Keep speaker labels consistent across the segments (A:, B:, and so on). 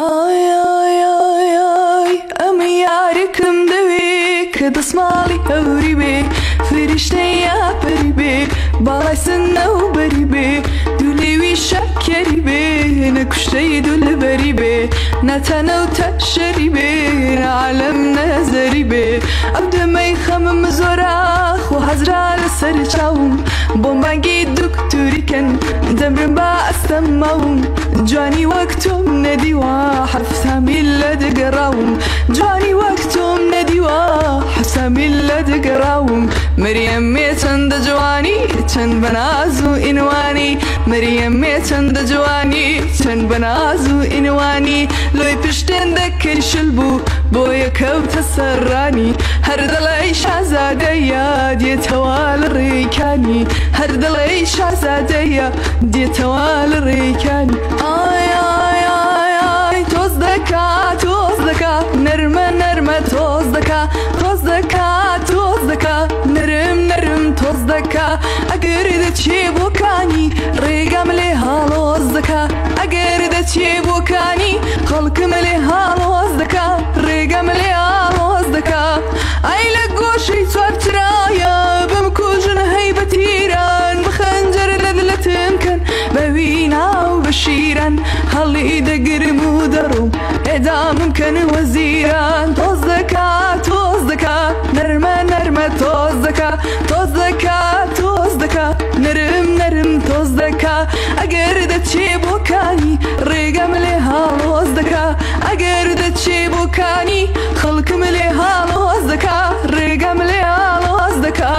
A: ئای ئای ئای ئای ئەم یارێکم دەوێ کە دەسماڵی هەوری بێ، فریشتەی یا پەری بێ، باڵای سنە و بەری بێ، دوو لێوی شەکەری بێ، نە کوشتەی دولبەری بێ، نە تەنە و تەشەری بێ، نە عالەم نەزەری بێ. ئەو دەمەی خەمم زۆرە، خۆ هەزرا لەسەر چاوم، بۆم بانگی دکتۆری کەن، دەمرم بە ئەستەم ماوم. جوانی وەک تۆم نەدیوە، 70 میللەت گەڕاوم، جوانی وەک تۆم نەدیوە، 70 میللەت گەڕاوم. مریەمێ چەندە جوانی، چەند بەناز و ئینوانی، مریەمێ چەندە جوانی، چەند بەناز و ئینوانی. لۆی پشتێن دەکەی شل بوو، بۆیە کەوتە سەرڕانی، هەر دەڵێی شازادەیە دێتەوە لە ڕێکانی، هەر دەڵێی شازادەیە دێتەوە لە ڕێکانی. ئای ئای ئای ئای تۆز دەکا تۆز دەکا، نەرمە نەرمە تۆز دەکا، تۆز دەکا تۆز دەکا، نەرم نەرم تۆز دەکا. ئەگەر دەچێ بۆکانی، ڕێگەم لێ هاڵۆز دەکا، ئەگەر دەچێ بۆکانی، خەڵکم لێ هاڵۆز دەکا، ڕێگەم لێ ئاڵۆز دەکا. ئەی لە گۆشەی چوارچرایە بم کوژن هەی بە تیران، بخەنجەر لە دلتم کەن بە وینا و بە شیران، هەڵی دەگرم و دەڕۆم ئێدامم کەن وەزیران. تۆز دەکا تۆز دەکا، نەرمە نەرمە تۆز دەکا، تۆز دەکا تۆز دەکا، نەرم نەرم تۆز دەکا. ئەگەر دەچێ بۆکانی، ڕێگەم لێ هاڵۆز دەکا، ئەگەر دەچێ بۆکانی، خەڵکم لێ هاڵۆز دەکا، ڕێگەم لێ ئاڵۆز دەکا.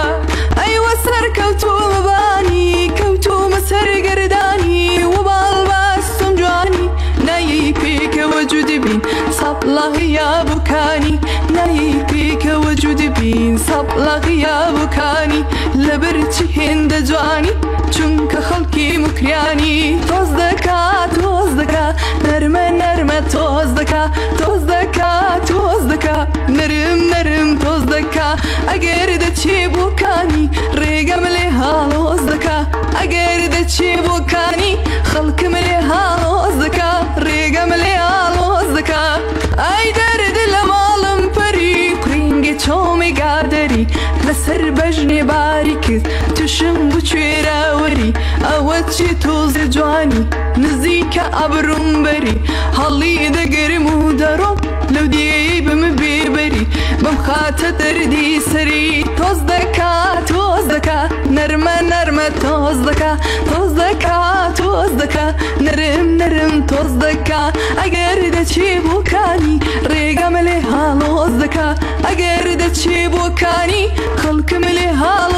A: ئەیوە سەرکەوتوومە بانی، کەوتوومە سەرگەردانی، وباڵ بەستم جوانی، نایی پێکەوە جودبین سەبڵەغی یا بوکانی، نایی پێکەوە جودبین سەبڵەغی یا بوکانی. لەبەر چی هێندە جوانی؟ چونکە خەڵکی مکریانی. تۆز دەکا تۆز دەکا، نەرمە نەرمە تۆز دەکا، تۆز دەکا تۆز دەکا، نەرم نەرم تۆز دەکا. ئەگەر دەچێ بۆکانی، ڕێگەم لێ هاڵۆز دەکا، ئەگەر دەچێ بۆکانی، خەڵکم لێ هاڵۆز دەکا، ڕێگەم لێ ئاڵۆز دەکا. ئای دەرد لە ماڵم پەری، قرینگی چۆمی گادەری، لەسەر بەژنێ باری کرد توشم بچێرەوەری. ئەوە چی تۆزێ جوانی، نزیکە ئەبروم بەری، هەڵی دەگرم و دەڕۆم لەو دێی بم بێبەری، بەم خاتە دەردی سەری. تۆز دەکا تۆز دەکا، نەرمە نەرمە تۆز دەکا، تۆز دەکا تۆز دەکا، نەرم نەرم تۆز دەکا. ئەگەر دەچێ بۆکانی، ڕێگەم لێ هاڵۆز دەکا، ئەگەر دەچێ بۆکانی، خەڵکم لێ هاڵۆز